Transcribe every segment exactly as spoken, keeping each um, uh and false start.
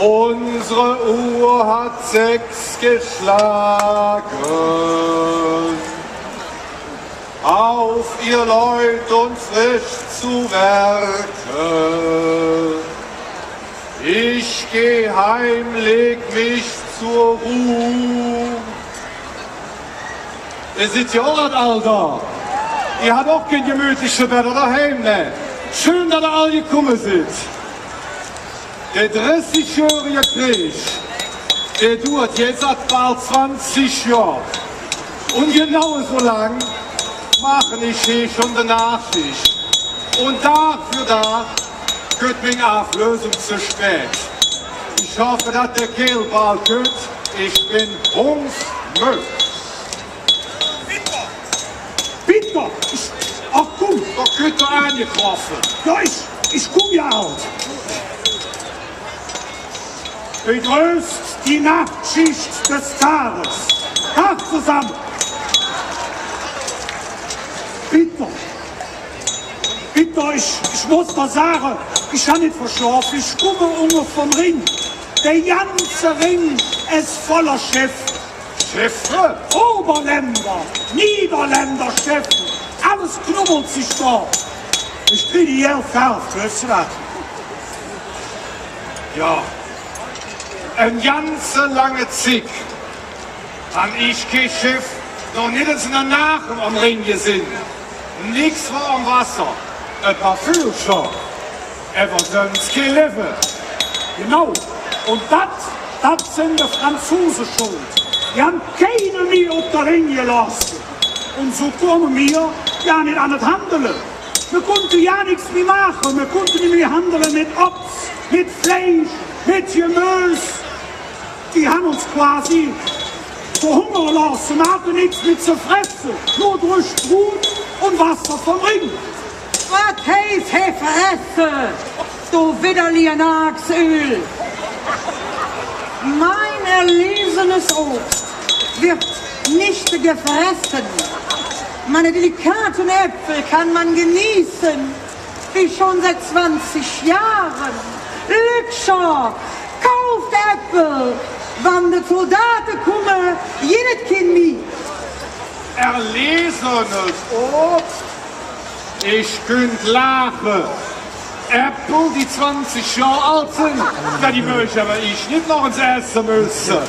Unsere Uhr hat sechs geschlagen. Auf, ihr Leut, und frisch zu Werke. Ich geh heim, leg mich zur Ruh. Ehr sidd jo och ald alt. Ehr hat och kein gemütliche Bedder doheim, ne? Schön, dat ehr all gekumme sidd. Der dressigjöhrige Kreeg, dä duurt jetz bal zwanzig Johr. Un genau esu lang maache ich hee schon de Nachschicht. Un Dag för Dag kütt ming Avlösung ze spät. Ich hoffe, dat dä Kääl bal kütt. Ich ben hundsmöd. Bitte! Ich, ach kumm! Do kütt der aangetroffe. Jo, ich, ich kumm jo ald. Begrößt die Nachtschicht des Tages. Tag zesamme. Bitte! Bitte, ich, ich muss der sage, ich han nit verschlofe, ich kumme unge vum Rhing. Dä ganze Rhing es voller Schefffe. Schefffe? Oberländer, Niederländer Schefffe, alles knubbelt sich do. Ich krige die gäll Färv, wesst ehr dat? Jo. En ganze lange Zigg han ich kei Scheff, noch nit ens ene Nache am Rhing gesinn. Nix wor am Wasser, e paar Vügelcher, ävver söns kei Levve. Genau. Un dat, dat sin de Franzuse schuld. Die han keine Mih op der Rhing gelooße. Un su kumme mir jo nit an et Handele. Mir kunnte jo nix mih maache. Mir kunnte nit mih handele met Obs, met Fleisch, met Gemös. Die han uns quasi verhungere looße, mer hatte nix mih ze fresse, nor durch Brud un Wasser vum Rhing. Wat heiß hee fresse, do widderliche Aachsöl? Mein erlesenes Obst wird nicht gefressen. Meine delikaten Äpfel kann man genießen. Wie schon seit zwanzig Jahren. Lückcher, kauft Äppel, wann de Zaldate kumme, gitt et kein mih. Erlesenes Obst? Ich künnt laache. Äppel, die zwanzig Johr ald sin, jo, die mööch ävver ich nit noch ens esse müsse.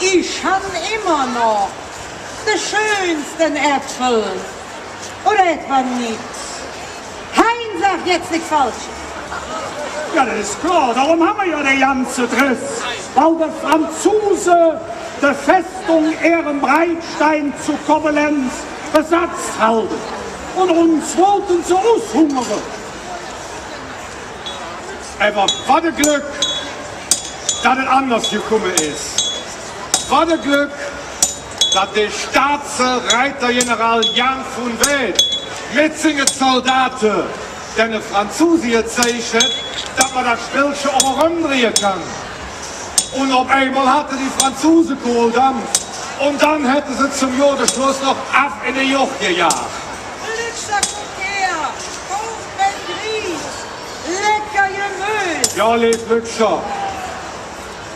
Ich han immer noch de schönste Äppel. Oder etwa nit? Hein sag jetz nix Falsches. Jo, dat es klor. Dorum han mer jo de ganze Dress. Weil de Franzuse de Festung Ehrenbreitstein zo Koblenz besatz halde. Un uns wollte se ushungere. Ävver wat e Glöck, dat et anders gekumme es. Wat e Glöck, dat der staatse Reitergeneral Jan vun Werth met singe Zaldate denne Franzuse gezeig hät, dat mer dat Spillche och erömdrehn kann. Un op eimol hatte die Franzuse Kohldamp. Un dann hätte se zom gode Schluss noch Aff en de Joch gejaht. Lückcher, kuck her, kuck, mein Grieß. Lecker Gemös! Jo, leev Lückcher,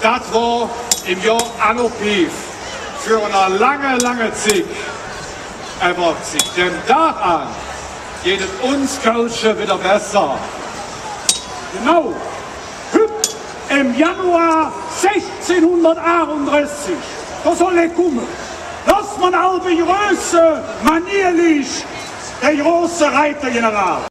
dat wor em Johr Anno Pief för ener lange, lange Zigg. Ävver zick däm Dag aan geiht et uns Kölsche widder besser. Genau. Hügg, em Januar sechzehnhundertachtundressig, do soll hä kumme. Loss mer all begröße, manierlich, der große Reitergeneral.